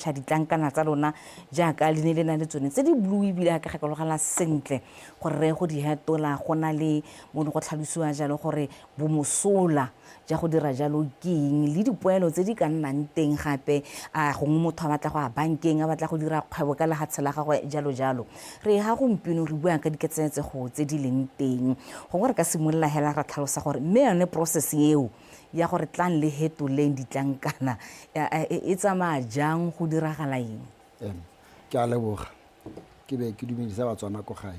change ditlankana tsa lona jaaka le ne le na le tsone tse di blue, ebile a ka gakologela sentle gore re go di hetola go na le mo ne go tlhalosiwa jalo gore bomosola ja go dira jalo ke eng le dipoelo tse di ka nnang teng gape, a gongwe motho a batla go ya bankeng, a batla go dira kgwebo ka lehatshe la gagwe, jalo jalo. Re ga gompieno re bua ka diketsenetsego tse di leng teng. Gongwe re ka simolola hela ra tlhalosa gore mme yone process eo ya gore tlang le hetoleng ditlankana e tsamaya jang, go diragala eng? Ke a leboga, ke be ke dumedisa Batswana ko gae.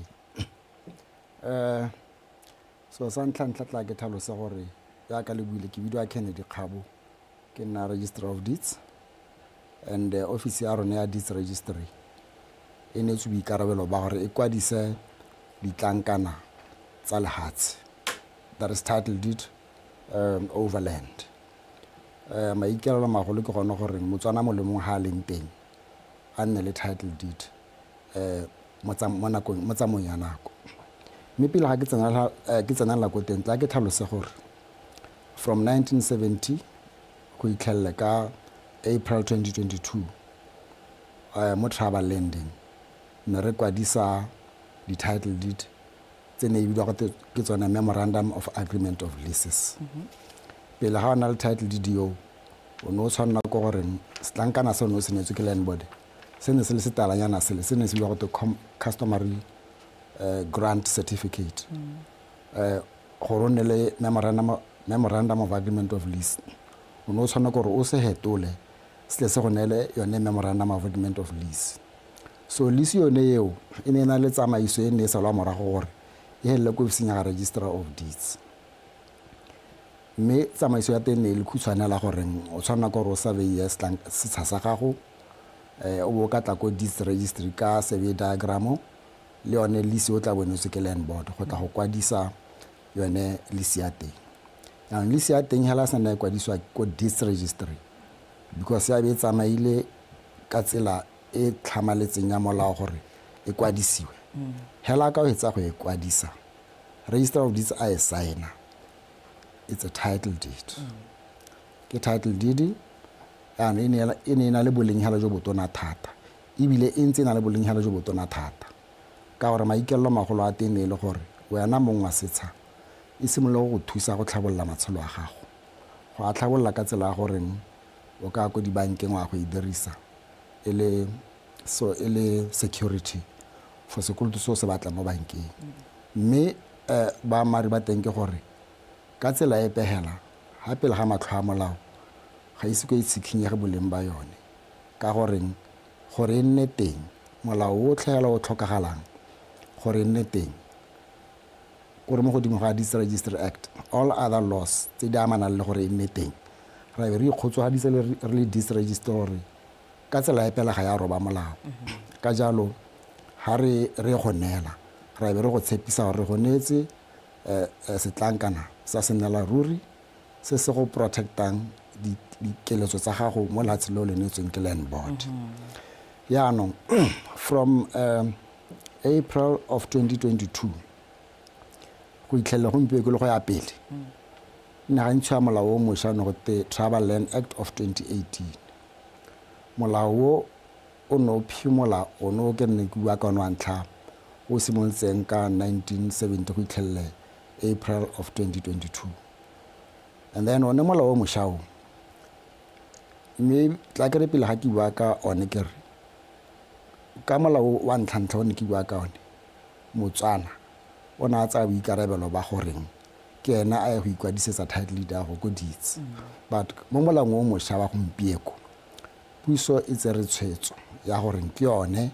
So sa ntlha-ntlha, tla ke tlhalose gore jaaka le buile, ke bidiwa Kennedy Kgabo, ke nna Registrar of Deeds, and office ya rona ya Deeds Registry e neetswe boikarabelo ba gore e kwadise ditlankana tsa lehatshe, that is title deed over land. Maikaelelo magolo ke gone gore Motswana mo le mongwe ga a leng teng a nne le title deed mo tsamaong ya nako. Mme pele ga ke tsenela ko teng, tla ke tlhalose gore from 1970 go itlhelele ka April 2022, mo tribal landing ne re kwadisa di-title deed tse ne e bidiwa gote ke tsone memorandum of agreement of leases. Pele ga o na le title deed eo, o ne o tshwanela ko goreng setlankana se o ne o se neetswe ke land board se ne se le setalanyana, sele se ne se bidiwa gote customary grant certificate. Gore o nne le memorandum of agreement of lease, o ne o tshwanela gore o se hetole se tle se go neele yone memorandum of agreement of lease. So lease yone eo e ne e na le tsamaiso e ne e salwa morago gore e helele ko ofising ya ga Registrar of Deeds, mme tsamaiso ya teng ne e le khutshwane la gore o tshwanela ke gore o surveye setsha sa gago, o bo o ka tla ko Deeds Registry ka survey diagram le yone lease o tla bonetswe ke land board go tla go kwadisa yone lease ya teng. Jaanong lease ya teng hela se ne e kwadisiwa ko Deeds Registry, because ya be e tsamaile ka tsela e tlhamaletseng ya molao gore e kwadisiwe. Hela ka o hetsa go e kwadisa, Registrar of Deeds a e signa, it's a title deed. Ke title deed jaanong e ne e na le boleng hela jo botona thata, ebile e ntse e na le boleng hela jo botona thata, ka gore maikelelo magolo a teng ne e le gore wena mong wa setsha e simolole go go thusa go tlhabolola matshelo a gago, go a tlhabolola ka tsela ya goreng o ka ko dibankeng wa go e dirisa e le so e le security for sekoloto se o se batlang mo bankeng. Mme boammaaruri ba teng ke gore ka tsela e pegela ga pele ga matlho a molao ga ise ko e tshikhinyege boleng ba yone, ka goreng gore e nne teng molao otlhe hela o tlhokagalang gore e nne teng kore mo godimo ga Deeds Registry Act, all other laws tse di amanang le gore e nne teng, ra be re ikgotsofaditse re le Deeds Registry gore ka tsela e pela ga ya roba molao. Ka jalo ga re go neela, ra be re go tshepisa gore re go neetse setlankana sa sennela ruri se se go protectang dikeletso tsa gago mo lefatsheng le o le neetsweng ke land board. Yaanong from April of 2022 go itlhelela gompieno le go ya pele, ne ga ntshiwa molao o mošwa ne go te Tribal Land Act of 2018. Molao o o ne o phimola o ne o ke nne ke bua ka one wa ntlha o simolotseng ka 1970 go itlhelele April of 2022. And then one molao o mošwa o, mme tla ke re pele ga ke bua ka one, ke re ka molao wa ntlha-ntlha o ne ke bua ka one, Motswana o ne a tsaya boikarabelo ba goreng ke ena a ye go ikwadisetsa title deed ya go ko Deeds. But mo molaong o mošwa wa gompieko, puso e tsere tshwetso ya gore ke yone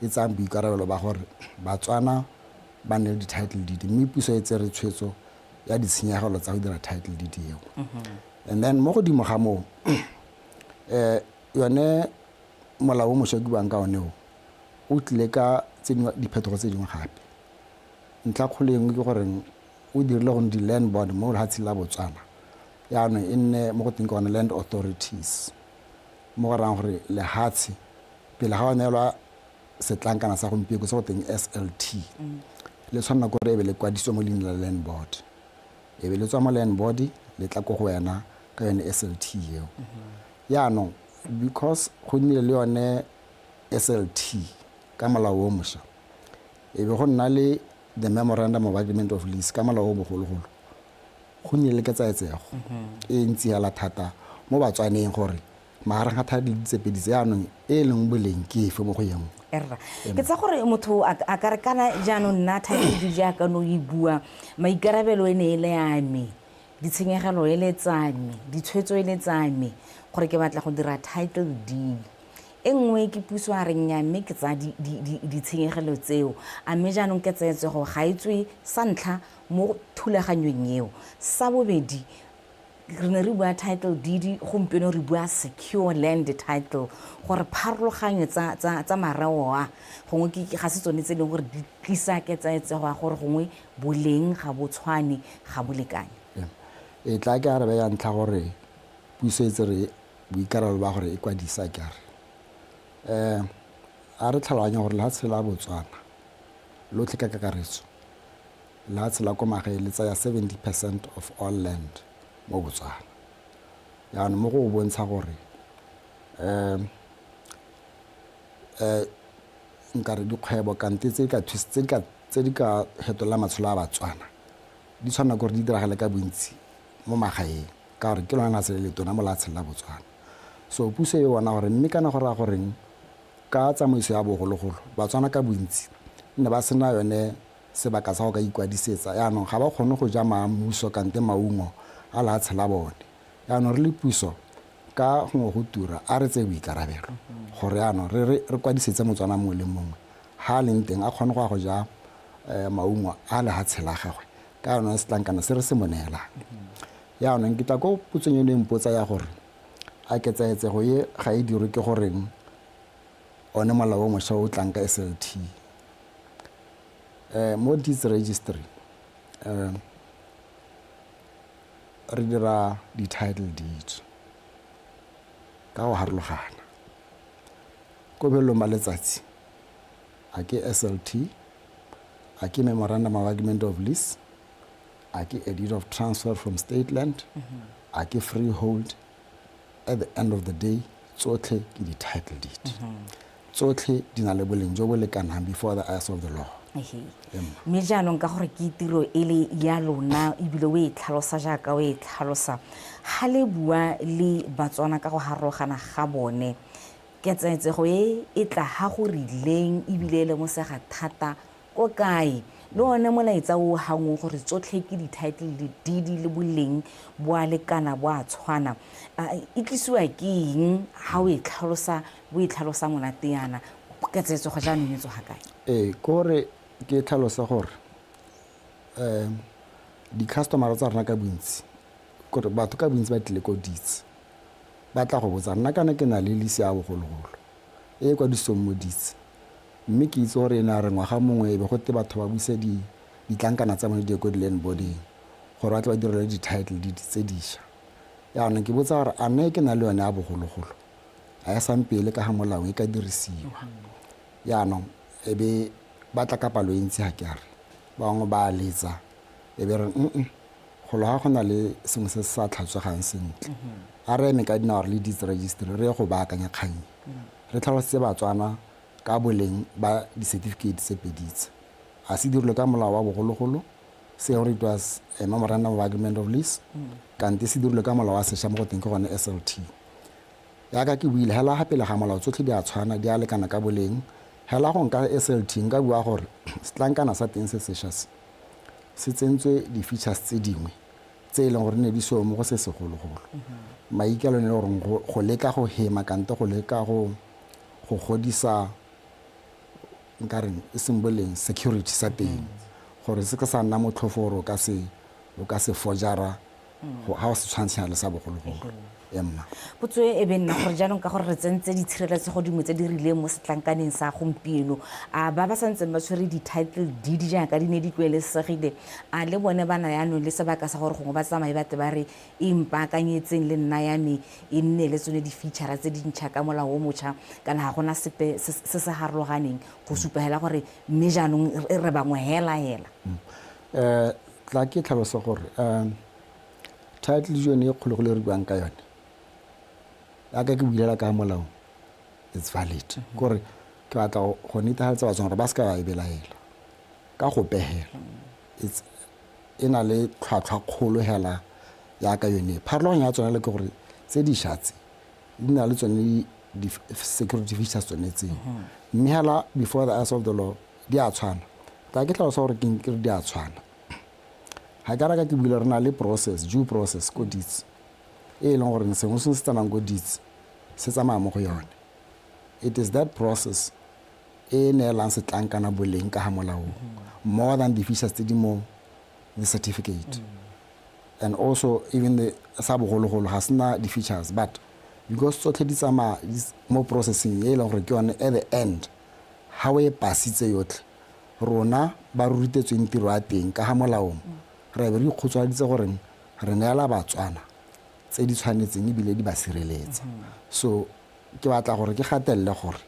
e tsayang boikarabelo ba gore Batswana ba nne le di-title deed, mme puso e tsere tshwetso ya ditshenyegelo tsa go dira title deed eo. And then mo godimo ga moo, yone molao o mošwa ke buang ka one o o tlile ka tse dingwe diphetogo tse dingwe gape. Ntlha kgolo e nngwe ke gore o dirile gore di-land board mo lefatsheng la Botswana yaanong e nne mo go teng ke one land authorities, mo go rayang gore lehatshe pele ga o neelwa setlankana sa gompieno se go teng SLT, le tshwanela ke gore e be le kwadisiwa mo leina la land board, e be le tswa mo land board le tla ko go wena ka yone SLT eo. Yaanong Because go nnile le yone SLT ka molao o mošwa, e be go nna le the memorandum of agreement of lease ka molao o bogologolo, go nnile le ketsaetsego e ntsi hela thata mo Batswaneng gore magareng ga thata le ditsepedi tse jaanong e leng boleng ke efe mo go e nngwe. Erra, ke tsa gore motho a ka re kana jaanong nna title deed jaaka no e bua, maikarabelo e ne e le a me, ditshenyegelo e le tsa me, ditshwetso e le tsa me, gore ke batla go dira title deed. E nngwe ke puso a reng ya mme ke tsaya ditshenyegelo tseo, a mme jaanong ketsaetsego ga e tswe sa ntlha mo thulaganyong eo. Sa bobedi, re ne re bua title deed, gompieno re bua secure land title, gore pharologanyo tsa mareo a gongwe ke ga se tsone tse e leng gore di tlisa ketsaetsego ya gore gongwe boleng ga bo tshwane, ga bo lekane. E tla ke arabe ya ntlha gore puso e tsere boikarabelo ba gore e kwadisa ke re a re tlhaloganye gore lefatshe la Botswana lotlhe ka kakaretso, lefatshe la ko magaeng le tsaya 70% of all land mo Botswana. Jaanong mo go bontsha gore nkare dikgwebo kante tse di ka tse di ka fetolang matshelo a Batswana di tshwanela gore di diragale ka bontsi mo magaeng, ka gore ke lona lefatshe le le tona mo lefatsheng la Botswana. So puso e bona gore mme kana go raya goreng ka tsamaiso ya bogologolo Batswana ka bontsi ne ba sena yone sebaka sa go ka ikwadisetsa, jaanong ga ba kgone go ja mmuso kante maungo a lefatshe la bone. Jaanong re le puso ka gongwe go tura a re tseye boikarabelo gore jaanong re kwadisetse Motswana mongwe le mongwe ga a leng teng a kgone go ya go ja maungo a lefatshe la gagwe ka yone setlankana se re se mo neelang. Jaanong ke tla ko potsong eno e mpotsa ya gore a ketsaetsego e ga e dirwe ke goreng one molao o mošwa o tlang ka SLT. Mo deeds registry re dira di-title deeds ka go harologana. Ko bofelong ba letsatsi a ke SLT, a ke memorandum of agreement of lease, a ke a deed of transfer from state land, a ke freehold. At the end of the day tsotlhe ke di-title deed, tsotlhe di na le boleng jo bo lekanang before the eyes of the law. Mme jaanong ka gore ke tiro e le ya lona ebile o e tlhalosa jaaka o e tlhalosa, ga le bua le Batswana ka go harologana ga bone, ketsaetsego e e tla ga go rileng ebile e lemosega thata ko kae, le one molaetsa o gangwe gore tsotlhe ke di-title deed le boleng bo a lekana bo a tshwana, e tlisiwa ke eng ga o e tlhalosa, o e tlhalosa monate yana, ketsaetsego jaanong e tsoga kae? Ee, ke gore ke tlhalose gore di-customer tsa rona ka bontsi, kore batho ka bontsi ba tlile ko deeds, ba tla go botsa nna kana ke na le lease ya bogologolo e e kwadisitsweng mo deeds, mme ke itse gore e ne a re ngwaga mongwe e be gote batho ba buse ditlankana tsa bone di ye ko di-land boarding gore ba tle ba direlwe di-title deed tse dišwa. Jaanong ke botsa gore a nna e ke na le yone ya bogologolo a e sampele ka ga molao e ka dirisiwa. Jaanong e be ba tla ka palo e ntsi, ga ke a re bangwe ba a letsa, e be re golo ga go na le sengwe se se sa tlhatswegang sentle, a re eme ka dinao re le deeds registry re ye go baakanya kgang, re tlhalosetse Batswana ka boleng ba di-certificate tse pedi tse. A se dirilwe ka molao wa bogologolo, se gore it was a memorandum of agreement of lease, kante se dirilwe ka molao wa sešwa mo go teng ke gone SLT. Jaaka ke buile, hela ga pele ga molao tsotlhe di a tshwana, di a lekana ka boleng. Hela go nka SLT nka bua gore setlankana sa teng se sešwa se se tsentswe di-features tse dingwe tse e leng gore ne di seo mo go se segologolo. Maikaelelo ne le gore go leka go hema kante go leka go godisa nka reng e seng boleng security sa teng, gore se ka sa nna motlhofo gore o ka se forgera ga o se tshwantshanya le sa bogologolo. Emma potso e be nna gore jaanong ka gore re tsentse ditshireletsego dingwe tse di rileng mo setlankaneng sa gompieno, a ba ba santseng ba tshwere di-title deed jaaka di ne di tlwaelesegile, a le bone ba na yaanong le sebaka sa gore gongwe ba tsamaye ba tle ba re e mpaakanyetseng le nna ya me e nne le tsone di-feature tse dintšha ka molao o motšha, kana ga gona sepe se se harologaneng go supa hela gore mme jaanong re bangwe hela hela? Tla ke tlhalose gore title yone e kgologolo e re buang ka yone, Yaka ke builela ka molao, it's valid. Kore ke batla go netefatsa Batswana gore ba se ka ba e belaela ka go pegela. It's e na le tlhwatlhwa kgolo hela yaka yone. Pharologanyo ya tsone le ke gore tse dišwa tse di na le tsone di-security features tsone tseo, mme hela before the eyes of the law di a tshwana. Tla ke tlhalosa gore ke re di a tshwana. Ga ka raka ke buile, re na le process, due process ko deeds, e e leng gore sengwe se se tsamayang ko deeds se tsamaya mo go yone. It is that process e neelang setlankana boleng ka ga molaong more than the features tse di mo the certificate. And also even the sa bogologolo ga sena di-features, but because tsotlhe di tsamaya mo processing e e leng gore ke yone, at the end ga o e pasitse yotlhe, rona ba re rutetsweng tiro ya teng ka ga molaong re be re ikgotsofaditse gore re neela Batswana tse di tshwanetseng ebile di ba sireletsa. So ke batla gore ke gatelele gore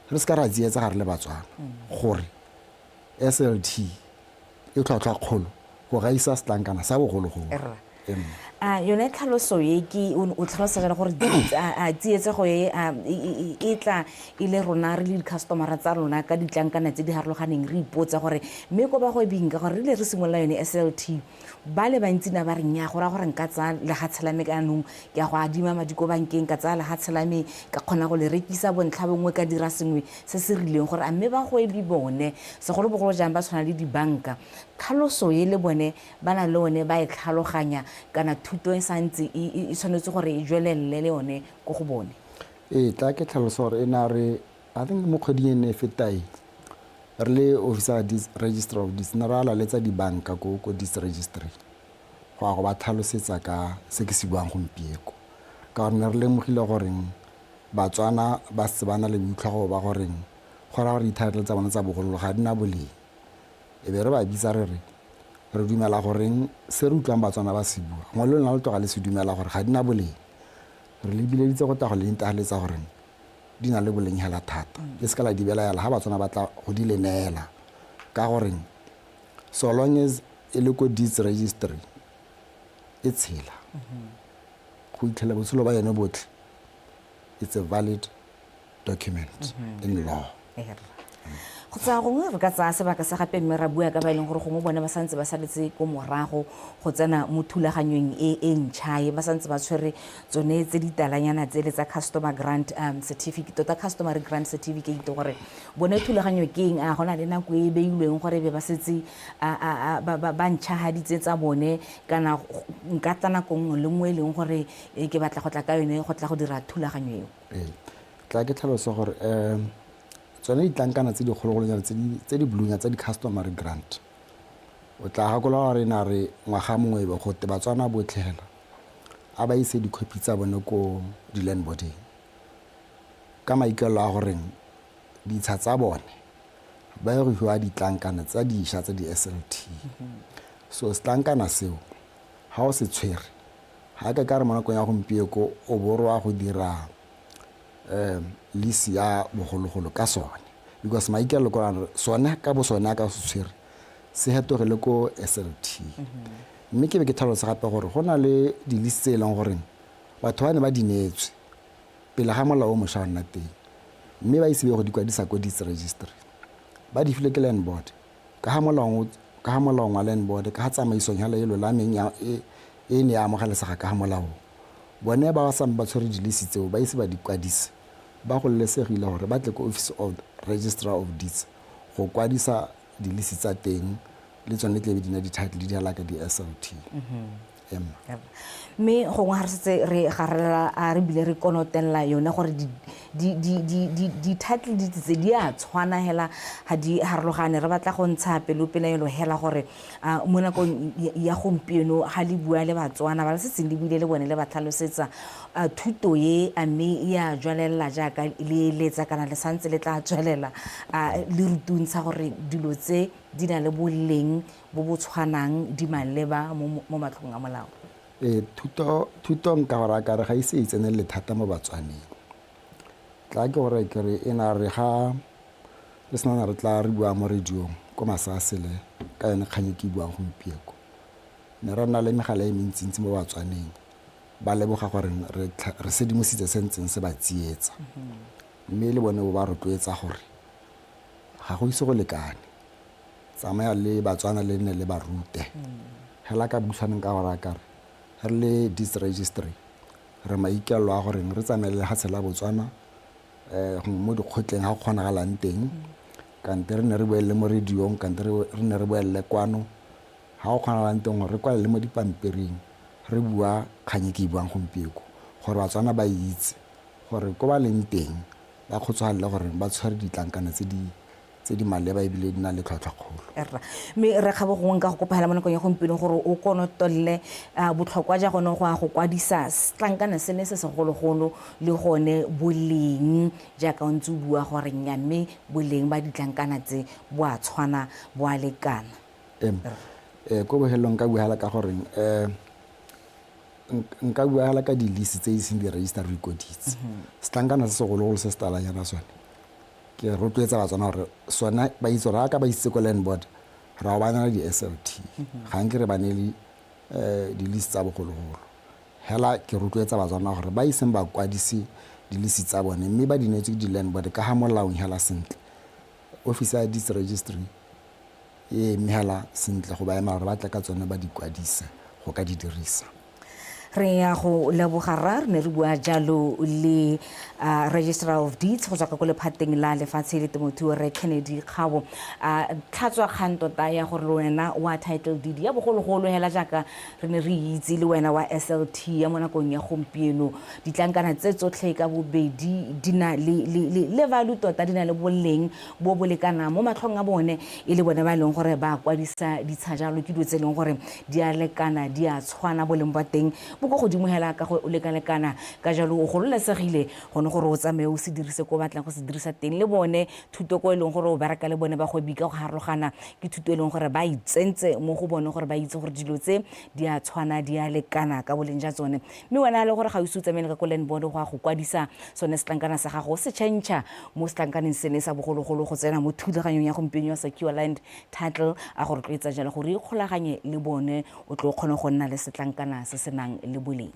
re se ka ra tsietsa gare le Batswana gore SLT e tlhwatlhwa kgolo go gaisa setlankana sa bogologolo. A yone tlhaloso e ke o tlhalosa jalo gore tsietsego e e tla e le rona re le di-customera tsa lona ka ditlankana tse di harologaneng, re ipotsa gore mme ko bagwebing, ka gore re ile re simolola yone SLT, ba le bantsi na ba re nya go raya gore nka tsaya lehatshe la me ka anong ke a go adima madi ko bankeng, ka tsaya lehatshe la me ka kgona go le rekisa bontlha bongwe, ka dira sengwe se se rileng, gore a mme bagwebi bone, segolobogolo jang ba tshwana le dibanka, tlhaloso e le bone ba na le one ba e tlhaloganya, kana thuto e santse e tshwanetse gore e jwelelele le yone ko go bone? Ee, tla ke tlhalosa gore e na re, I think mo kgweding e ne e fetae, re le officer registrar of deeds ne ra laletsa dibanka ko deeds registry go ya go ba tlhalosetsa ka se ke se buang gompieko, ka gore ne re lemogile goreng Batswana ba setse ba na le boitlhogo ba goreng go raya gore di-title tsa bone tsa bogololo ga di na boleng. E be re ba bitsa, re re re dumela goreng se re utlwang Batswana ba se bua gongwe le lona le tloga le se dumela gore ga di na boleng. Re le bileditse go tla go le netefaletsa goreng di na le boleng hela thata, le se ka la di belaela ga Batswana ba tla go di le neela, ka goreng so long as e le ko deeds registry e tshela go itlhela botshelo ba yone botlhe. It's a valid document in law. Go tsaya gongwe re ka tsaya sebaka sa gape mme ra bua ka ba e leng gore gongwe bone ba santse ba saletse ko morago go tsena mo thulaganyong e e ntšha e, ba santse ba tshwere tsone tse di talanyana tsele tsa customer grant certificate, tota customary grant certificate, gore bone thulaganyo ke eng, a go na le nako e beilweng gore be ba setse ba ntšhahaditse tsa bone, kana nka tla nako nngwe le nngwe e leng gore ke batla go tla ka yone go tla go dira thulaganyo eo? Ee, tla ke tlhalosa gore tsone ditlankana tse dikgologolonyana tse di bluenya tsa di-customary grant, o tla gakolola gore na re ngwaga mongwe e be gote Batswana botlhe hela a ba ise dikhopi tsa bone ko di-land boarding ka maikaelelo a goreng ditsha tsa bone ba ye go fiwa ditlankana tsa dišwa tsa di-SLT. So setlankana seo ga o se tshwere, ga ke ka re mo nakong ya gompieko o borwa go dira lease ya bogologolo ka sone, because maikaelelo ke gore sone ka bo sone a ka se tshwere se hetogele ko SLT. Mme ke be ke tlhalose gape gore go na le di-lease tse e leng goreng batho ba ne ba di neetswe pele ga molao o mošwa o nna teng, mme ba ise be go di kwadisa ko deeds registry, ba di filwe ke land board. Ka ga molaong wa land board, ka ga tsamaisong hela e lolameng e ne ya amogelesega ka ga molaong, bone ba ba ba tshwere di-lease tseo ba ise ba di kwadise, ba gololesegile gore ba tle ko office of registrar of deeds go kwadisa di-lease tsa teng, le tsone tle be di na di-title di di ka di-SLT. Mme gongwe ga re setse re garela a re bile re konotelela yone gore di-title deeds tse di a tshwana hela, ga di harologane, re batla go ntsha pelopelaelo hela gore mo nakong ya gompieno ga le bua le Batswana ba le setseng le buile le bone le ba tlhalosetsa thuto e, a mme e a jwalelela jaaka le eletsa, kana le santse le tla tswelela le rutuntsha gore dilo tse di na le boleng bo bo tshwanang, di maleba mo matlhong a molao? Ee, thuto nka gore a kare ga ise e tsenelele thata mo Batswaneng. Tla ke gore ke re e na re ga re sena re tla re bua mo radiong ko Masasele ka yone kgang e ke buang gompieko, ne re nna le megala e mentsintsi mo Batswaneng. Ba leboga gore re sedimositse se ntseng se ba tsietsa. Mme le bone bo ba rotloetsa gore ga go ise go lekane, tsamaya le Batswana le nne le ba rute. Hela ka busaneng ka gore ka re le Deeds Registry re maikaelelo a goreng re tsamaye le lefatshe la Botswana mo dikgotleng ga go kgonagalang teng, kante re ne re boelele mo radiong, kante re ne re boelele kwano ga go kgonagalang teng, gore re kwale le mo dipampiring re bua kgang e ke e buang gompieko, gore Batswana ba itse gore ko ba leng teng ba kgotsofalele gore ba tshwere ditlankana tse di maleba ebile di na le tlhwatlhwakgolo. Rra, mme re kgabo gongwe nka go kopagela mo nakong ya gompieno gore o konotolle botlhokwa ja gone go ya go kwadisa setlankana sene se segologolo le gone boleng, jaaka o ntse o bua gore nya mme boleng ba ditlankana tse bo a tshwana, bo a lekana. Ko bohelong nka bua hela ka goreng nka bua hela ka di-list tse di seng di-register re ikoditse. Setlankana se segologolo se se talanyana sone, ke rotloetsa Batswana gore sona ba itse gore ka ba isitse ko land board ra go ba nela di-SLT, ga nke re ba neele di-list tsa bogologolo. Hela ke rotloetsa Batswana gore ba iseng ba kwadise di-list tsa bone mme ba di neetswe ke di-land board ka ga molaong hela sentle. Office ya Deeds Registry e eme hela sentle go ba ema gore ba tle ka tsone ba di kwadise go ka di dirisa. Re ya go leboga rra, re ne re bua jalo le Registrar of Deeds go tswa ka ko lephateng la lefatshe le temothuo, re Kennedy Kgabo. Tlhatswa kgang tota ya gore le wena wa title deed ya bogologolo hela jaaka re ne re itse, le wena wa SLT ya mo nakong ya gompieno, ditlankana tse tsotlhe ka bobedi di na le value tota, di na le boleng bo bo lekanang mo matlhong a bone, e le bone ba e leng gore ba kwadisa ditsha jalo. Ke dilo tse e leng gore di a lekana, di a tshwana, boleng ba teng bo ko godimo hela ka go lekalekana. Ka jalo o gololesegile gone gore o tsamaye o se dirise ko o batlang go se dirisa teng. Le bone thuto ko e leng gore o bereka le bone bagwebi ka go harologana, ke thuto e leng gore ba itsentse mo go bone gore ba itse gore dilo tse di a tshwana, di a lekana ka boleng ja tsone. Mme wena le gore ga o ise o tsamaye ka ko land board go ya go kwadisa sone setlankana sa gago, se change mo setlankaneng sene sa bogologolo go tsena mo thulaganyong ya gompieno ya secure land title, a go rotloetsa jalo gore ikgolaganye le bone o tlo kgone go nna le setlankana se se nang le boleng.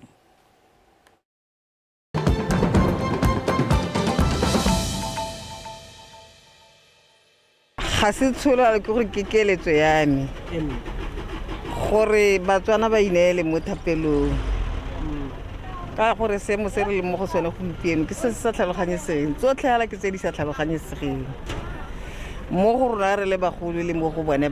Ga se tsholalo, ke gore ke keletso ya me gore Batswana ba ineele mo thapelong, ka gore seemo se re leng mo go sone gompieno ke se se sa tlhaloganyesegeng. Tsotlhe fela ke tse di sa tlhaloganyesegeng mo go rona re le bagolo le mo go bone.